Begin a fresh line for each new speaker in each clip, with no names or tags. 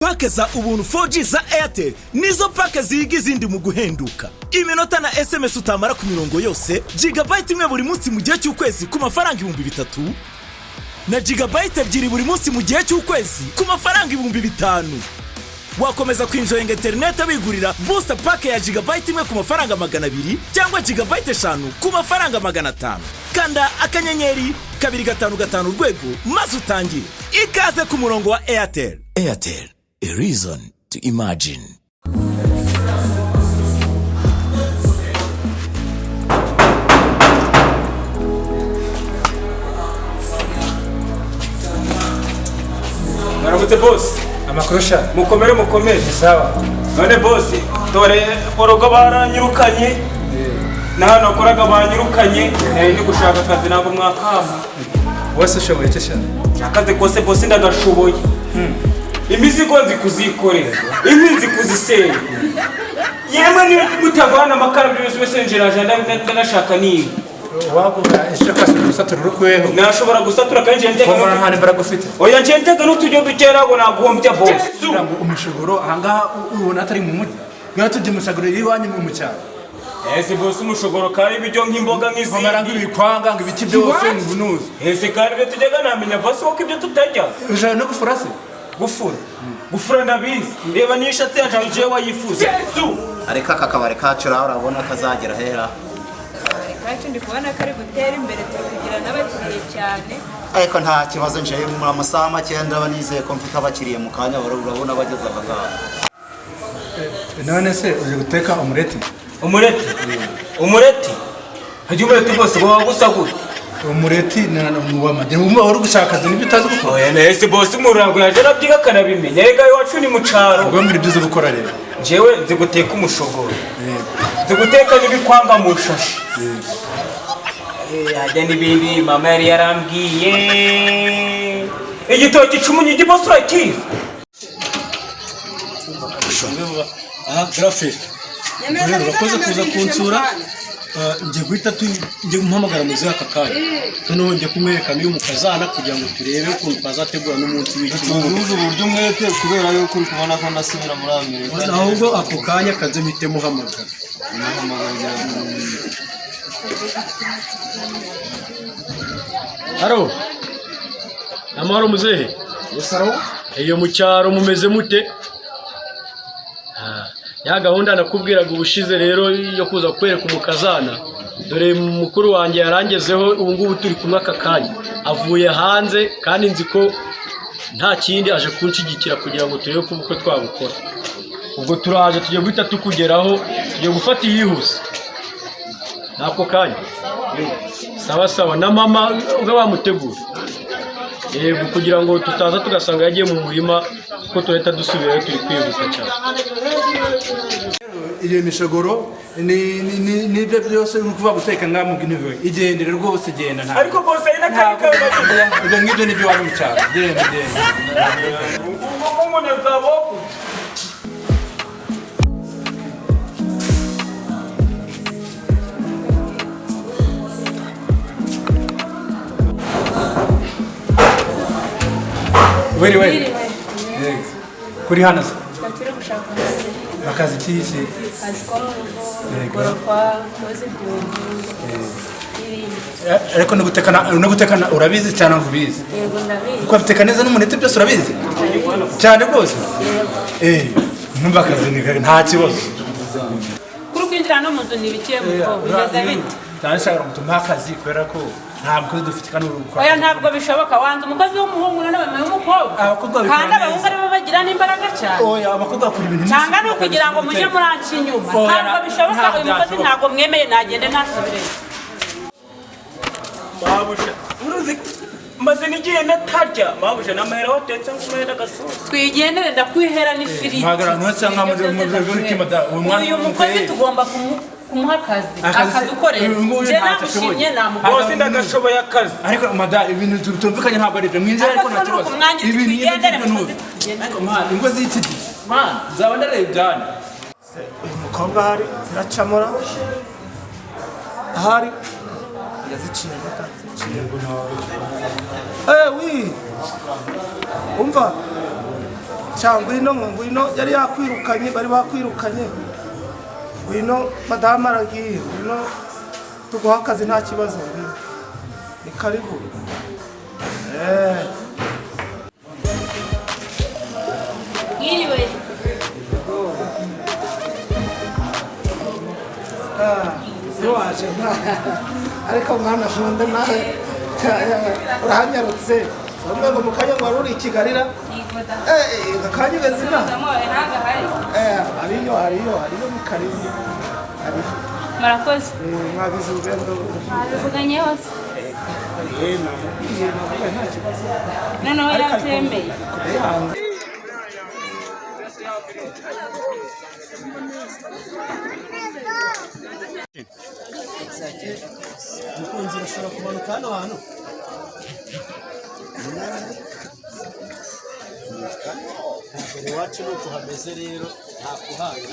Pack za Ubuntu 4G za Airtel nizo pack zihiga izindi mu guhenduka. Iminota na SMS utamara ku mirongo yose, gigabyte 1 buri munsi mu gihe cy'ukwezi ku mafaranga 3000, na gigabyte 2 buri munsi mu gihe cy'ukwezi ku mafaranga 5000. Wakomeza kwinjoyinga interineti wigurira booster pack ya gigabyte 1 ku mafaranga 200 cyangwa gigabyte 5 ku mafaranga 500. Kanda *255# maze utangire. Ikaze ku murongo wa Airtel. Airtel, a reason to imagine.
Mwaramutse, boss.
Amakuru sha?
Mukomere, mukomere.
Ni sawa.
None boss, dore urugo baranyirukanye, na hano nakoraga banyirukanye. Nari ndi gushaka akazi, ntabwo mwakama.
Wese ushoboye icyo sha?
Akazi kose, boss, ndagashoboye. Imizigo nzi kuzikorera, inkwi nzi kuzisenya, yemwe niyo mutavana amakara byose wese njiraje ndanashaka niba
Waguha icyo kwasi gusatura urukweho?
Nashobora gusatura kandi nje
Ko mbona
njyaga
nta n'imbaraga ufite.
Oya, nje njyaga n'uturyo dukeya, ntabwo naguhombya, boss.
Kugira ngo umushogoro ahangaha ubona atari mu mujyi, niba tujya umushogoro iwanyu mu cyaro.
Ese boss, umushogoro kari ibiryo nk'imboga
Nkomera
nk'izindi?
Ngo ibikwanga, ngo ibiki byose, ngo ubunuzi.
Ese kandi ibyo tujyaga namenya, boss, ko ibyo tutajya?
Ushobora no gufura se?
Gufura, gufura ndabizi. Reba niyo ishati yacu jewe wayifuza.
Ariko aka kabari kacu rero urabona kazagera hera?
Akabari kacu ndi kubona kari gutera imbere, turi kugira n'abakiriya cyane.
Ariko nta kibazo, nje mu amasaha make ndaba nizeye ko mfite abakiriya mu kanya, urabona bageze aha ngaha.
None se uje guteka umureti?
Umureti, umureti hajya umureti bose waba gusa gute?
Umureti ni uw'amagi. Wumva wari gushaka akazi nibyo utazi gukora?
Oya, nese boss, umuntu ntabwo yaje arabyiga akanabimenya. Rega iwacu ni mu caro.
Ubwo mbere ibyo uzi gukora rero?
Jewe nzi guteka umushogoro, nzi guteka n'ibikwanga mu shashi. Hajya n'ibindi mama yari yarambwiye, igitoki cy'umunyigi, boss, urakizi?
Aha garaferi rero, urakoze kuza kunsura. Ngiye guhita ngiye guhamagara muzehe aka kanya, noneho ngiye kumwereka n'uyu mukazana kugira ngo turebe ukuntu twazategura n'umunsi w'ikiruhuko.
Tuzuze uburyo umwete, kubera yuko uri kubona ko ndasubira muri Amerika.
Ahubwo ako kanya kaze mpite muhamagara.
Nahamagara.
Haro, amahoro muzehe? Iyo mu cyaro mumeze mute? Ya gahunda nakubwiraga ubushize rero yo kuza kwereka umukazana, dore mukuru wanjye yarangezeho. Ubu ngubu turi kumwe aka kanya, avuye hanze, kandi nzi ko nta kindi aje kunshyigikira kugira ngo turebe ko ubukwe twabukora. Ubwo turaje, tugiye guhita tukugeraho, tugiye gufata iyihuse n'ako kanya. Sawa sawa, na mama ubwo bamutegura, yego, kugira ngo tutaza tugasanga yagiye mu murima, kuko turahita dusubirayo, turi kwihuta cyane.
Iyo mishogoro n'ibyo byose uri kuvuga guteka ngaha mu bw'intebe, igendere rwose, genda nta
Ariko boss, ari n'akandi kawe.
Ibyo ngibyo nibyo iwanyu mu cyaro. Genda, genda.
Umuntu azaba.
Weri weri. Yego. Kuri hano se?
Turi gushaka akazi.
Akazi kiki?
Akazi ko mu rugo.
Yego.
Gukoropa, koza ibyombo n'ibindi.
Ariko no gutekana urabizi cyane ngo ubizi?
Yego, ndabizi.
Kuko biteka neza n'umunete byose urabizi cyane rwose. Numva akazi ni kare, nta kibazo.
Kuri kwinjira no mu nzu ni ibiki muko bimeze bite?
Cyane nshaka ngo tumuhe akazi kubera ko nta mukozi dufite kandi uri gukora.
Oya, ntabwo bishoboka. Wanze umukozi w'umuhungu none wemeye w'umukobwa?
Abakobwa babikora
Kandi abahungu
neza.
aribo bagira n'imbaraga cyane.
Oya, abakobwa bakora ibintu.
Cyangwa ni ukugira ngo mujye muranca inyuma?
Oya,
Ntabwo bishoboka.
ntabwo
Uyu mukozi
byashoboka.
ntabwo mwemeye, nagende ntasubire.
Mabuja, uruzi maze n'igihe natarya, mabuja, n'amahera watetse ngo umahera agasoza.
Twigendere, ndakwihera n'ifiriti.
Mpagarara ntose cyangwa uwo mwana.
Uyu mukozi tugomba kumuha akazi akadukorera.
Uyu nguyu
Njye
ntacyo ashoboye.
namushimye, namugora.
Bose ndagashoboye akazi.
Ariko mada, ibintu tutumvikanye ntabwo ari ibyo mwinjira, ariko nta
Ariko
kibazo.
kumwangiza,
Ibintu
twigendere
nk'ibyo
mukozi.
ntuzi. Ariko man, ingo z'iki gihe man, nzaba ndareba ibyanyu.
Uyu mukobwa ahari ziracamura, ahari yaziciye amata, ziciye. Oui, umva. Sha ngwino, ngo ngwino, yari yakwirukanye, bari bakwirukanye. Ngwino, madamu aragiye, ngwino tuguha akazi, nta kibazo, ngwino, ni karibu.
Mwiriwe.
Waje ariko mwana nkunda, nawe urahanyarutse. Bamwe ngo mu kanya ngo wari uri i Kigali ra? Akanya ugeze inaha.
Ntabwo ahari.
Hariyo, hariyo, hariyo, ni karibu, hariyo.
Murakoze.
Mwagize urugendo?
Twabivuganye hose.
Namubwiye, namubwiye, nta kibazo.
Noneho
Ariko ari
yabyemeye.
kure.
Mukunzi, urashobora kumanuka hano hantu. Dore iwacu ni uku hameze rero, nta kuhanga.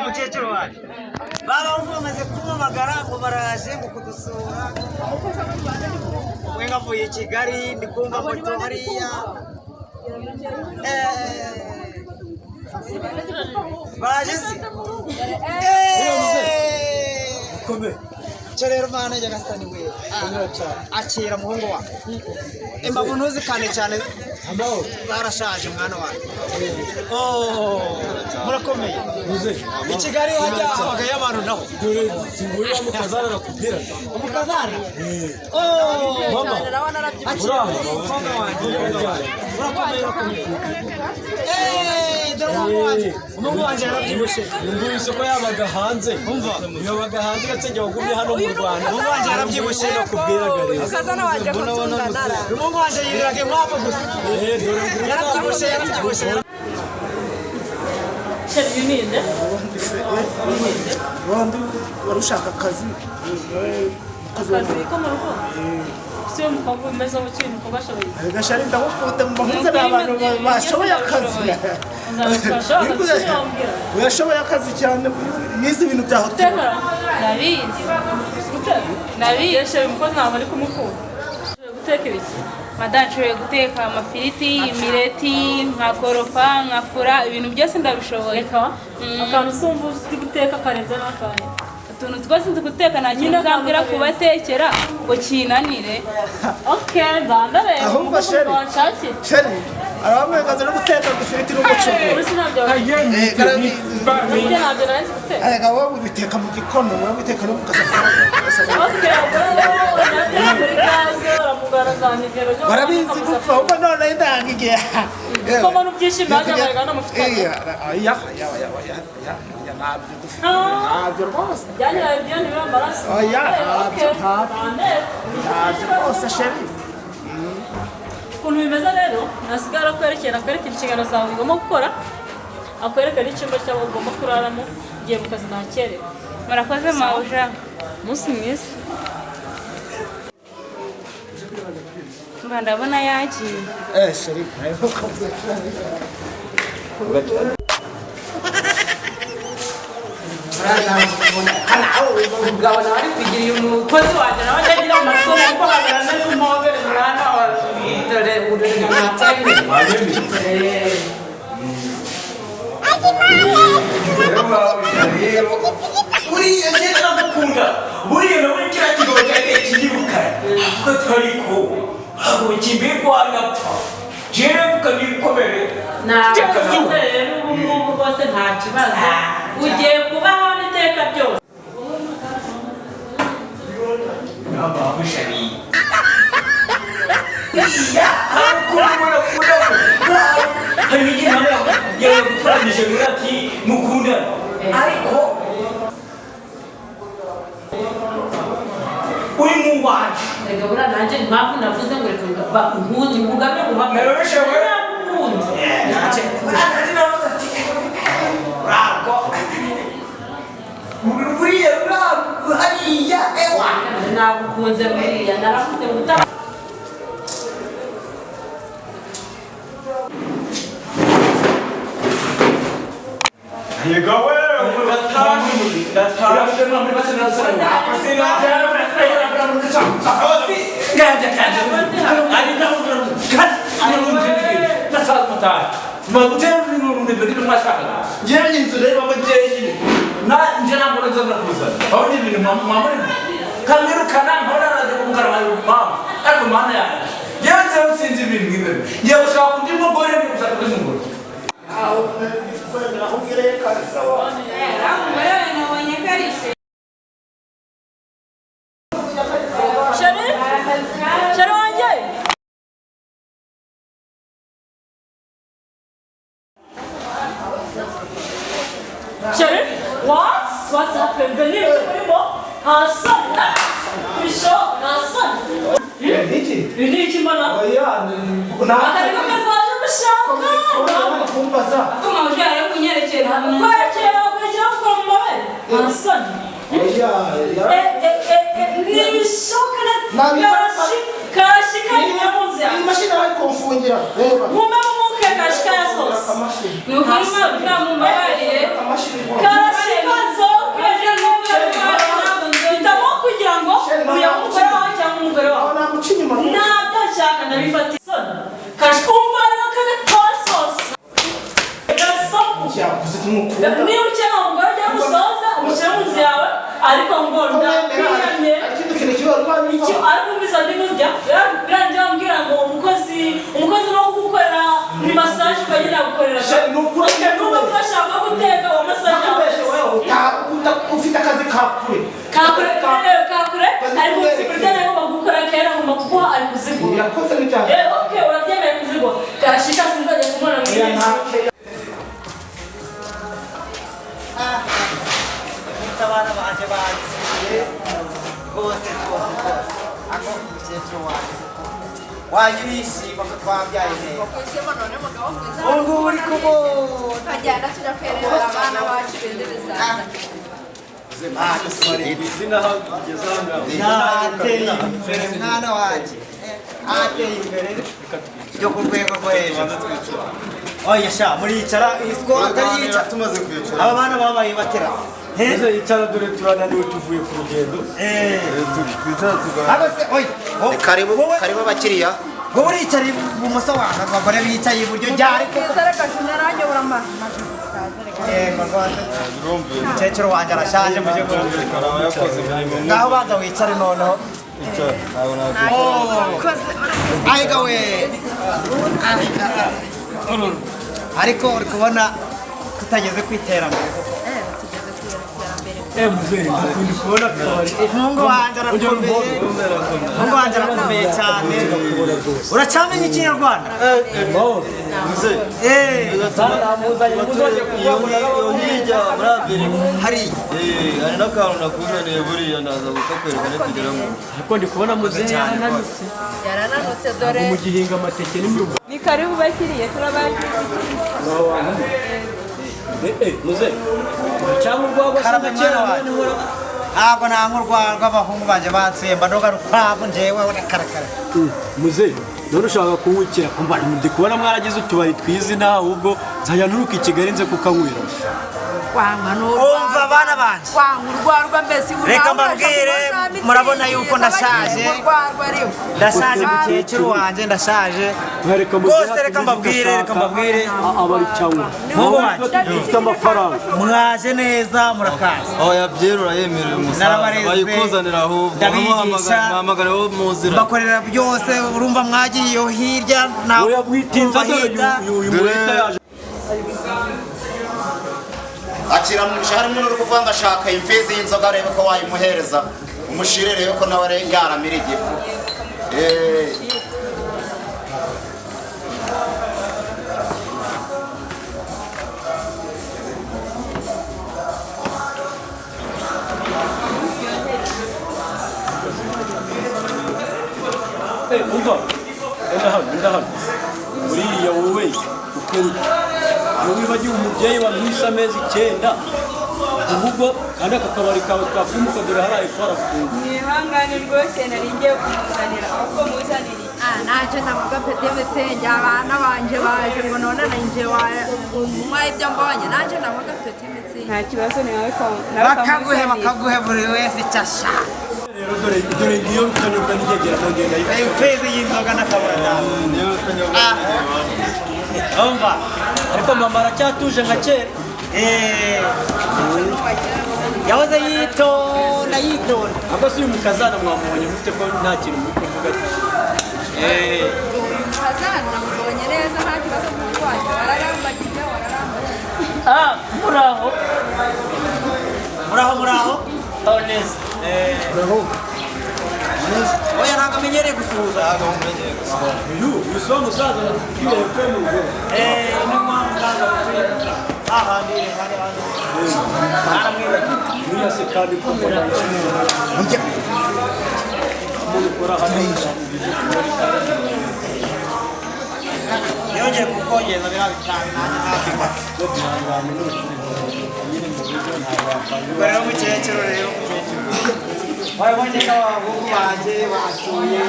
Mukecuru wanjye, babahungu bamaze kumpamagara ngo baraje ngo kudusura. We ngavuye i Kigali, ndi kumva moto hariya. Baraje se? Cyo rero mana nyagasani we, akira muhungu wa imbavu ntuzikane cyane, zarashaje mwana wanjye. Oh, murakomeye? I Kigali hajya habagayo abantu naho.
Dore singuri wa mukazana nakubwira.
Umukazana? Oh,
Mama.
Akira umukobwa wanjye. Urakomeye, urakomeye. Dore umuhungu wanjye, umuhungu wanjye yarabyibushye.
Nguyu isoko yabaga hanze. Umva, yabaga hanze, uretse wagumye hano mu Rwanda.
Umuhungu wanjye yarabyibushye.
Nakubwiraga rero.
Umukazana wanjye ko tungana.
Umuhungu wanjye yiriraga inkwavu gusa.
Dore nguyu.
Yarabyibushye, yarabyibushye.
Chéri, uyu ni nde?
Wandi wari ushaka akazi, umukozi wo mu
Akazi
rugo.
ko mu rugo? Si we mukobwa umeze gutyo, uyu mukobwa ashoboye iki?
Erega shari, ndagukunda, mbahuze n'abantu bashoboye akazi.
Uzabifasha, uzabishoboye.
Uyashoboye akazi cyane, yize ibintu bya hoteli.
Guteka? Ndabizi. Guteka? Ndabizi. Chéri, umukozi ntabwo ari kumukunda. Ushoboye guteka ibiki?
Madamu, nshoboye guteka amafiriti, imireti, nkakoropa, nkafura, ibintu byose ndabishoboye.
Reka, akantu usumva uzi guteka karenze n'akantu.
Utuntu twose nzi guteka, nta kintu
Nyine akantu
uzambwira
karenze.
kubatekera ngo kinanire.
Okay, nzandareba.
Ahubwo
Umukozi
sheri,
wanshakira.
sheri arabamwegaza no guteka udufiriti n'umuceri.
Uretse ntabyo Uretse ntabyo nari nzi guteka.
Erega wowe ubiteka mu gikono, wowe ubiteka no mu gasafuriya.
Okay, ubwo rero urateka kuri gaze, uramugara za nivero.
Barabizi gupfa, ahubwo none ndanga igihe.
Ko mbona ubyishimiye, wagira ngo erega namufitanye.
Oya, oya, oya, oya, oya, oya, ntabyo dufite, ntabyo rwose.
Byanyirayo byo ntibiri amaraso.
Oya, ntabyo,
Okay,
ntabyo.
nzandeba.
Ntabyo rwose, sheri.
Ukuntu bimeze rero, nasigara akwerekera, akwereka inshingano zawe ugomba gukora, akwereka n'icyumba cyawe ugomba kuraramo. Ugiye mu kazi, ntakerewe.
Murakoze mawuja.
Umunsi mwiza.
Mba ndabona yagiye.
Sheri, ntabwo.
Umugabo nawe ari kugira umukozi wanjye, nawe ajya agira amasomo kuko hagarana n'umuhobere mwana wa dore dore nyamwakwe.
Buriya njye ndagukunda, buriya nawe kiriya kigabo cyagiye kinyirukana avuga ati ariko ntabwo kimbikwa napfa jewe tukanikomere.
Ntabwo rero ubu ngubu rwose nta kibazo, ugiye kubaho n'iteka byose.
Abamushari iya hari ukuntu ubona akunda, hari n'igihe nawe yagutoranyije muri ati mukundana, ariko uri mu wanje.
Reka buriya nanjye impamvu navuze ngo reka bakunkunde mugamye guhamya.
Naroroshye we.
Nakunze.
Nanjye nanjye navuze ati urabwo buriya urabwo hariya ewa.
Nagukunze buriya, narakuze gutanga.
Yego we, ndatashe, ndatashe.
Ndasaza mutahe. Mugutera ibintu ibintu mwashakaga. Njyewe inzu rero baba njyenyine. Na nje ntabwo nzongera kuzana. Aho ni ibintu mwamuri. Kamwirukana nkora rajya kumugara wawe mama. Ariko mana yanjye. Njyewe nzewe sinzi ibintu nk'ibyo. Ngiye gushaka undi mugore ndi gushaka undi mugore.
Aho kwemera aho ugereye kabisa wa.
Nabonye ko ari ishe.
Chéri, chéri wanjye. Chéri, what? What's happened? Ni ibyo urimo? Nta soni. Bisho, nta soni.
Iki?
Ibi ni iki mbona?
Oya,
Aka niko kazaje gushaka.
Kumbaza.
Atuma ubyara yo kunyerekera.
Kwerekera, kwerekera gukora mu mabere. Nta soni.
Oya,
Ntibishoboka na kashi kashi kari mu nzu yawe.
Iyi mashini bari kumfungira. Reba.
Mwumve mwuke kashi kaya zose.
Ni ukuri mwamumbabarire.
Kashi kazoke. Hitamo kugira ngo uyu umugore wawe cyangwa umugore wawe. Ntabyo nshaka ndabifata isoni. Kashi umva rero kagatora sose. Gasopo. Niba ukeneye umugore ujya gusoza umushyire mu nzu yawe ariko ngo ndakwiyamye. Icyo ariko umvise ndi murya birangiye bambwira ngo umukozi umukozi wo kugukorera ni massage ukagenda gukorera. Nubwo twashaka guteka uwo massage
Ufite akazi kakure.
Kakure kakure ariko kurya nayo bagukora kera ngomba kuguha ari kuzigura.
Yakoze n'ibyaha.
Eh okay urabyemeye kuzigura. Kashika sinzajya kumubona mu isi.
Abana banjye bansiye rwose rwose rwose ako umukecuru wanjye wanjye urishima ko twabyaye neza ubu ngubu uri kubona
Tukajyana tujya kwerera abana bacu bendereza.
Nateye imbere mwana wanjye ateye imbere byo ku rwego rwo hejuru oya sha muricara iswo atari yicara
tumaze kwicara
aba bana babaye batera
Muze yicara dore turananiwe tuvuye ku rugendo.
Twicara tuganira.
Aba se oya
Karibu karibu abakiriya.
wowe uricara ibumoso wanjye abagore bicaye iburyo ryari koko
Mwiza reka sinaranyobora amazi.
Yego rwose umukecuru wanjye arashaje mujye ngaho banza wicare noneho ayiga we ariko uri kubona tutageze ku iterambere
Muzehe ndakunda kubona akabari.
Umuhungu wanjye arakomeye umuhungu wanjye arakomeye cyane uracyamenya ikinyarwanda
Hirya muri Amerika
hariya
hari n'akantu nakuzaniye buriya ndaza kukakwereka nitugera mu rugo.
Ariko ndi kubona muzehe yarananutse.
Yarananutse dore.
Mu gihinga amateke n'imyumbati.
Ni karibu bakiriye turabakiriye.
Muzehe cyangwa urwagwa
Karame mwana wanjye ntabwo nanywa urwagwa abahungu banjye bansuye mba ndoga rukwavu njyewe urakarakara
muzehe none ushaka kuwukira kumva ndi kubona mwaragize utubari twiza inaha ahubwo nzajya nturuka i Kigali nze kukanywera.
Umva abana banjye
Wanywa urwarwa mbese ubu
Reka
nawe
mbabwire,
urashaka kunywa
murabona yuko ndashaje.
urwarwa ariho.
Ndashaje mukecuru wanjye ndashaje rwose reka mbabwire reka mbabwire
abari cyangwa
muhungu wanjye
dufite amafaranga
mwaje neza murakaza
Oya byera urayemerewe umusaza
Narabareze,
bayikuzanira ahubwo
ndabigisha,
muhamagara wo muzira
mbakorera byose urumva mwagiye iyo hirya nawe
Oya mwitinza dore uyu mureta yaje
Akira harimo n'uri kuvuga ngo ashaka imfizi y'inzoga arebe ko wayimuhereza umushire rebe ko nawe yaramira igifu.
Umva enda hano enda hano buriya wowe ukora ute iyo wibagiwe umubyeyi wamwise amezi 9 ubwo kandi aka kabari kawe twakwimuka dore hariya epfo harafunga.
Mwihangane rwose nari ngiye kumuzanira ahubwo muzanire iki?
Ntacyo navuga pete mitsingi abana banje baje ngo none ninjye unywa ibyo mbonye ntacyo navuga pete mitsingi.
Nta kibazo ni nawe
bakaguhe bakaguhe buri wese icyo ashaka.
Rero dore dore ngiyo rukanyobwa n'igegera nongeye
Imfizi y'inzoga n'akabura
Umva ariko mama aracyatuje nka kera.
Yahoze yitonda yitonda.
Ahubwo se uyu mukazana mwamubonye mute ko nta kintu muri kuvuga?
Mukazana mubonye neza, nta kibazo cy'uburwayi, wararambagije wararambagije.
Ah, muraho.
Muraho muraho.
Aho neza.
Muraho.
Oya, ntabwo amenyereye gusuhuza.
Ntabwo mumenyereye gusuhuza.
Uyu si wa musaza utuye hepfo yo mu rugo?
Ni wa musaza utuye ahandi hari hano.
Uriya se kandi ko mbona umuntu ukora hano?
Yongeye kukongeza biriya bitanu, nanjye ntabwo. Ubwo rero mukecuru, rero mukecuru, wabonye ko abahungu banjye basuye.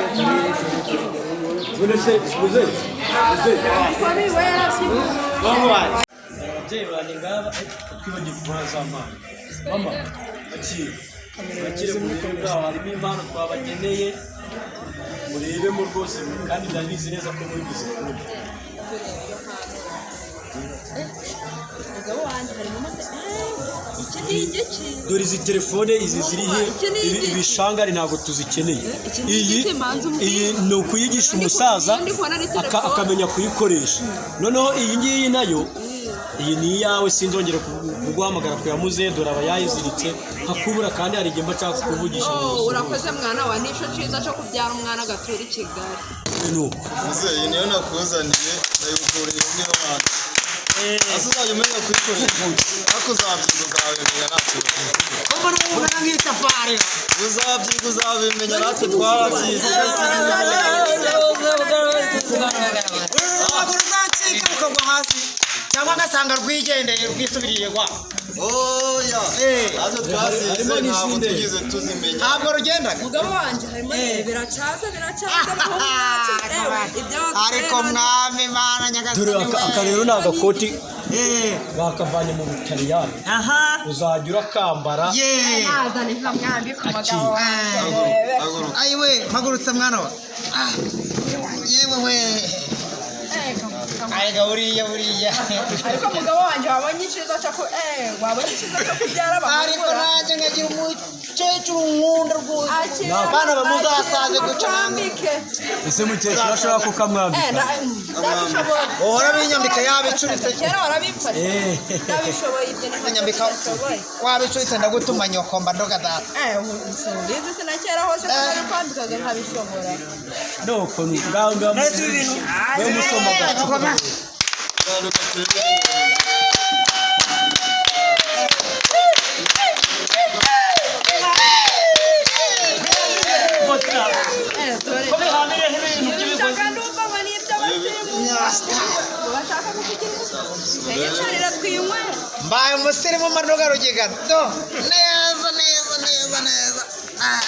None se muze muze
Abahungu banjye.
Ababyeyi banjye ngaba, twibagiwe kubaha za mpano. Mama, akira bakire mu bukwe bwabo, harimo impano twabageneye, murebemo rwose, kandi ndabizi neza ko muri buzikunda.
Umugabo wanjye, harimo amase, iki ni igiki?
Dore izi telefone izi ziri he?
Iki ni igiki.
Ibishangari ntabwo tuzikeneye.
Iki ni
Iyi
igiki, manza umbwire.
iyi ni ukuyigisha umusaza
Ndi kubona ari telefone.
akamenya kuyikoresha. Noneho iyi ngiyi nayo, iyi ni iyawe, sinzongera kuguhamagara ku ya muzehe, dore aba yayiziritse nkakubura, kandi hari igihe mba nshaka kukuvugisha ngo
Oh,
ngusuhuze.
urakoze mwana wa, nicyo cyiza cyo kubyara umwana agatura i Kigali.
Nuko
Muzehe, iyi niyo nakuzaniye, ndayigukuriye niyo hantu. Ese uzajya umenya kuyikoresha? Ariko uzabyiga, uzabimenya, nta kibazo.
Ko mbona umwana nk'itafari.
Uzabyiga, uzabimenya, natwe twarabyize.
Urubago ruzacika rukagwa hasi cyangwa agasanga rwigendeye rwisubiriye gwa.
Oya, natwe twasize ntabwo tugeze tuzimenya.
Ntabwo rugendaga.
Mugabo wanjye, harimo biracaza biracaza, muhungu wacu, ewe ibyo
Ariko mwami Mana nyagasani.
Dore aka rero ni agakoti bakavanye mu Butaliyani, uzajya urakambara.
Nazane nkamwambika umugabo wanjye.
Ayiwe, mpagurutse mwana wa. Ah, yewe we. Arega buriya buriya.
Ariko mugabo wanjye, wabonye icyiza cyo ku wabonye icyiza cyo kubyara
Ariko
abahungu.
nanjye nkagira umukecuru nkunda rwose.
Akira,
Bana bamuzasaze
akira,
guca namwe.
nkamwambike.
Ese mukecuru ashobora kukamwambika?
Ndabishoboye.
Uhora binyambika yabicuritse.
Kera warabimfashe. Ndabishoboye ibyo ni
Nyambika
ndabishoboye.
wabicuritse, ndagutuma nyoko mba ndoga data.
Simbizi, sina kera hose ko nari kwambikaga nkabishobora.
Nuko ngaho ngaho we musoma gato.
Dore.
Ko bihambiriyeho ibintu by'ibigozi.
Ibishaka ndumva ngo ni iby'abasimu. Ngo bashaka kukugira umusirimu. Yicarira twinywere.
Mbaye umusirimu mba ndoga rugigana. Do neza neza neza neza. Ah.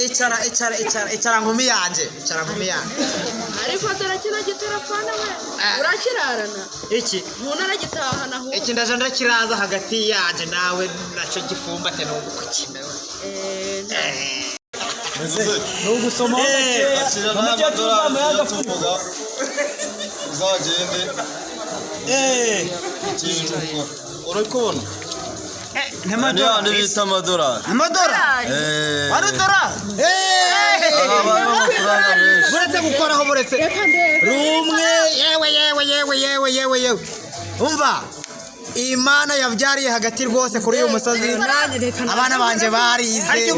Icara icara icara icara nkumi yanjye, icara nkumi yanjye.
Ariko dore kino gitelefone we. Urakirarana.
Iki
Umuntu aragitahana ahubwo.
iki ndaje ndakiraza hagati yanjye nawe, nacyo gifumbate numva uko kimewe.
Ni ugusomaho gakeya.
Akira
Nka mukecuru
n'amadolari
uzamuye
tujya
agafuka.
tuvuga, uzagende ikintu ukora uri kubona ni yandi bita amadolari.
Amadolari?
Eh.
Amadolari?
Aba ari amafaranga menshi.
Buretse gukoraho, buretse rumwe, yewe yewe yewe yewe yewe yewe, umva, Imana yabyariye hagati rwose kuri uyu musozi, abana banjye barize.
Ariko uyu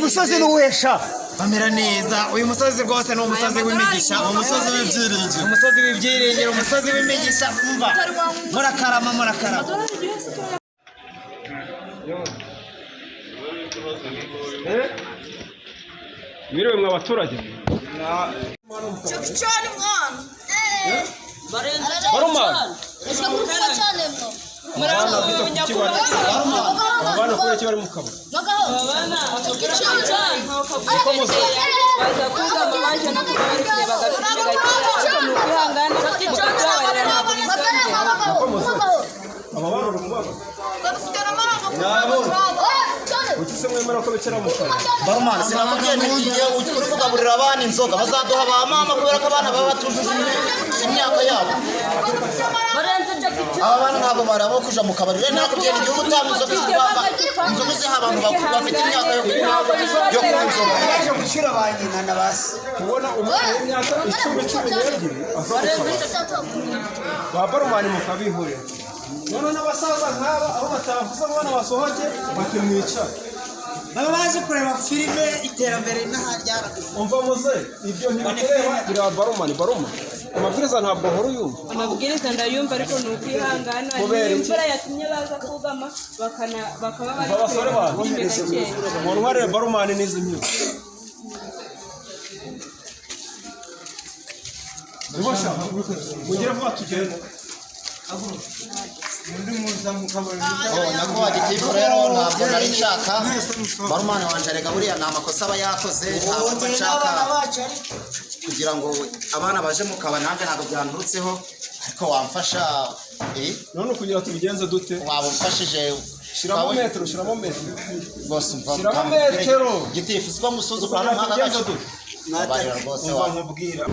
musozi ni uwuhesha?
Bamera neza. Uyu musozi rwose ni umusozi w'imigisha.
Umusozi w'ibyiringiro.
Umusozi w'ibyiringiro, umusozi w'imigisha. Umva, murakarama murakarama.
Mwiriwe mwa baturage.
Cyane mwana.
Barumana. Abana kubera iki bari mu kabari?
Baza kugama baje no kubarekera bagafite gakeya, ariko ni ukwihangana mukatubabarira, ntabwo bizongera.
Aba bana uri kubaba? Kuki se
mwemera ko bicara mu kabari?
Barumani, sinakubwiye nti igihe uri kugaburira abana inzoga bazaduha ba mama, kubera ko abana baba batujuje imyaka yabo. Aba bana ntabwo bari abo kuja mu kabari. Rero nakubwiye nti igihe uba utanga inzoga, inzoga uziha abantu bakuru bafite imyaka yo kunywa inzoga.
Baje gushyira ba nyina na ba se.
Kubona umwana w'imyaka 10, 12 aza mu kabari, ba barumani mukabihorera, none n'abasaza nk'aba aho batavuze ngo abana basohoke, bati mwicara.
Baba baje kureba filime, iterambere n'aha ryaraduze.
Umva muze, ibyo ntibikureba, bireba barumani. Barumani, amabwiriza ntabwo uhora uyumva?
Amabwiriza ndayumva, ariko ni ukwihangana.
Kubera
Ni
iki?
imvura yatumye baza kugama, bakaba bari
Umva basore
kureba
banyu,
filime gakeya.
muntwarire barumani n'izi myuka. Nibosha, mugire vuba tugende.
Oh, nyakubahwa gitifu, rero ntabwo nari nshaka barumani wanje. Rega buriya ni amakosa aba yakoze, ntabwo mba nshaka kugira ngo abana baje mu kabari, nanjye ntabwo byanturutseho, ariko wamfasha.
None kugira tubigenze dute?
Waba umfashije.
Shiramo metero, shiramo metero.
Rwose umva.
Shiramo metero.
Gitifu, siko ngusuzugura
Kugira
n'umwaka
tubigenze
gace.
dute?
Mbabarira rwose.
Umva
Wa
nkubwira.